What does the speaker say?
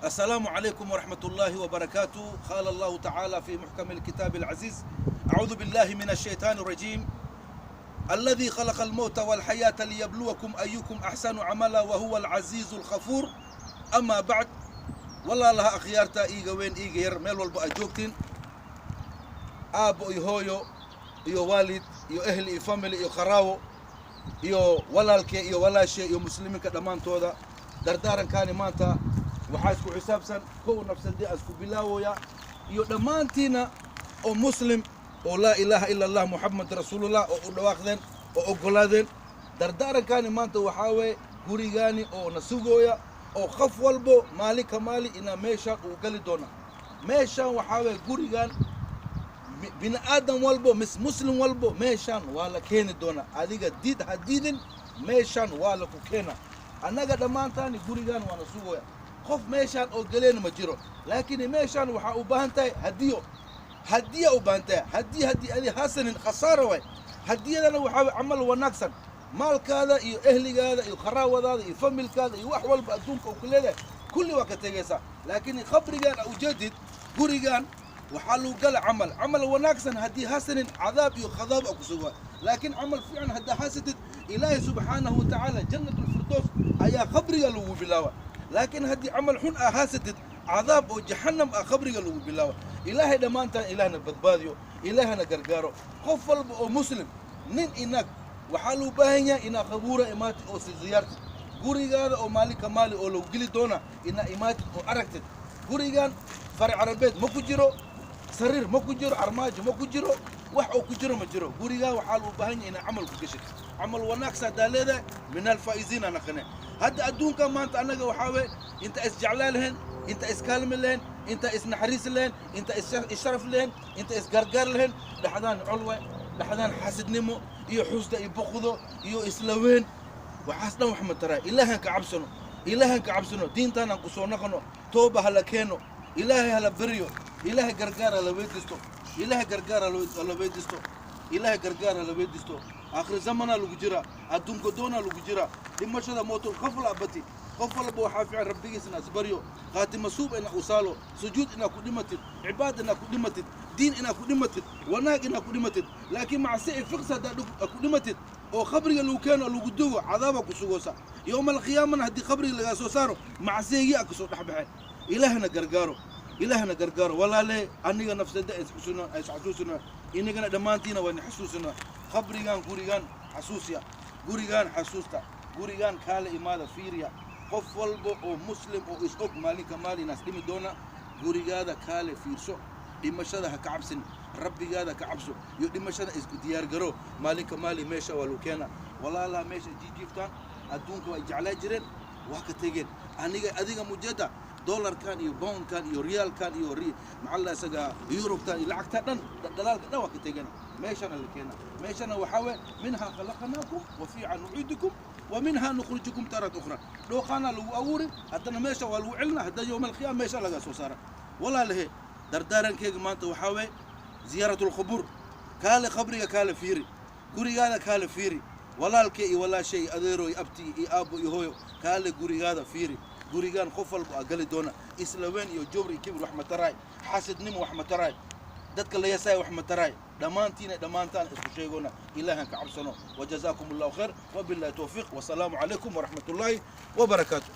السلام عليكم ورحمة الله وبركاته. قال الله تعالى في محكم الكتاب العزيز: أعوذ بالله من الشيطان الرجيم، الذي خلق الموت والحياة ليبلوكم أيكم أحسن عملا وهو العزيز الغفور. أما بعد، walaalaha akhyaarta iiga weyn iiga yar, meel walba aad joogtiin, aabbo iyo hooyo iyo waalid iyo ehel iyo family iyo qaraawo iyo walaalkee iyo walaashee iyo muslimiinka dhammaantooda, dardaarankaani maanta waxaa isku xisaabsan kow nafsadii aan isku bilaawaya iyo dhammaantiina oo muslim oo laa ilaaha ila Allah Muxamed rasuulullah oo u dhawaaqdeen oo oggolaadeen. Dardaarankaani maanta waxaa weeye gurigaani oo na sugooya oo qof walbo maalin ka maali inaa meeshaan uu gali doona. Meeshaan waxaa weeye gurigan bini aadam walbo mis muslim walbo meeshaan waa la keeni doonaa. Adiga diid ha diidin, meeshaan waa la ku keena. Annaga dhammaantaani gurigan waa na sugooya, qof meeshaan oo galeen ma jiro. Laakiin meeshaan waxaa u baahan tahay hadiyo, hadiya u baahan tahay. Haddii adi hasanin, khasaara waay. Hadiyadana waxaa way camal wanaagsan. Maalkaada iyo ehligaada iyo qaraawadaada iyo familkaada iyo wax walba adduunka uu ku leedahay kulli waa ka tegaysaa. Laakiin qabrigan a ujeedid, gurigan waxaa lagu gala camal wanaagsan. Haddii hasanin, cadaab iyo khadaab a ku sugaa. Laakiin camal fiican haddaa hasatid, Ilaahay subxaanahu watacaala jannat lfirdows ayaa qabriga lagu bilaaba. Laakiin haddii camal xun aa haasatid, cadaab oo jahannam ah qabriga lagu bilaaba. Ilaahay dhammaantaan Ilaahna badbaadiyo, Ilaahna gargaaro. Qof walba oo muslim, nin inag, waxaa loo baahan yahay inaa qabuura imaatid oo si ziyaartid gurigaada oo maalinka maali oo lagu geli doona, inaa imaatid oo aragtid. Gurigan fari carabeed ma ku jiro, sariir ma ku jiro, armaajo ma ku jiro, wax oo ku jiro ma jiro. Gurigaa waxaa loo baahan yahay inaa camal ku geshid. Camal wanaagsa haddaa leedahay, min alfaa'iziina naqane. Hadda adduunka maanta annaga waxaa weye inta isjeclaa lahayn, inta iskaalmi lahayn, inta isnaxariisi lahayn, inta isharaf lahayn, inta isgargaar lahayn, dhexdaan colwe, dhexdaan xasidnimo iyo xusda iyo boqdo iyo isla weyn. Waxaas dhan wax ma taraa. Ilaahan ka cabsano, Ilaahan ka cabsano, diintaanaan ku soo naqano, tooba hala keeno, Ilaahay hala baryo, Ilaahay gargaar hala weydiisto, Ilaahay gargaar hala weydiisto, Ilaahay gargaar hala weydiisto. Aakhir zamanaa lagu jiraa, adduunka doonaa lagu jiraa, dhimashada mootul khafla abati. Qof walba waxaa fiican rabbigiis inaa isbaryo, khaatima suub inaa usaalo, sujuud inaa ku dhimatid, cibaad inaa ku dhimatid, diin inaa ku dhimatid, wanaag inaa ku dhimatid. Laakiin macsi i fiqsi haddaa ku dhimatid oo qabriga lagu keeno, lagu dugo, cadaaba ku sugoosa yowma alqiyaamana. Haddii qabriga lagaa soo saaro, macsiyagii a kasoo dhex baxay. Ilaahna gargaaro, Ilaahna gargaaro. Walaale, aniga nafsada isxasuusino, inagana dhammaantiina waa xasuusino. Qabrigan, gurigan xasuusiya, gurigan xasuusta, gurigan kaala imaada, fiiriya. Qof walba oo muslim oo is og maalinka maalinaas dhimi doona, gurigaada kaale fiirso. Dhimashada ha ka cabsin, rabbigaada ka cabso iyo dhimashada isku diyaar garo. Maalinka maali meesha waa lagu keena. Walaalaha meesha jiijiiftaan adduunka waa jeclaa jireen, waa ka tegeen. Aniga adiga mujada dollarkan iyo poundkan iyo riyaalkan iyo maxaa la isaga yurubtan iyo lacagta dhan dhalaalka dhan waa ka tegeen. Meeshana la keena, meeshana waxaa waye minhaa khalaqnaakum wa fiiha nuciidukum wa minhaa nukhrijukum taaratan ukhra. Dhooqaana lagu abuuri, haddana meesha waa lagu celina, haddana yowma alqiyaama meesha laga soo saara. Walaalahe, dardaarankeyga maanta waxaa waye ziyaaratu lqubuur. Kaale qabriga kaale fiiri, gurigaada kaale fiiri. Walaalkee iyo walaashay iyo adeero iyo abti iyo aabbo iyo hooyo, kaale gurigaada fiiri. Gurigaan qof walba aa gali doona. Isla weyn iyo jawr iyo kibir wax ma taraay, xasidnimo wax ma taraay, dadka la yasaay wax ma taraay. Dhammaantiina dhammaantaan isku sheegona, Ilaahan ka cabsano. Wajazaakum Allahu khayr, wabillahi towfiiq, wasalaamu calaykum waraxmat ullaahi wabarakaatu.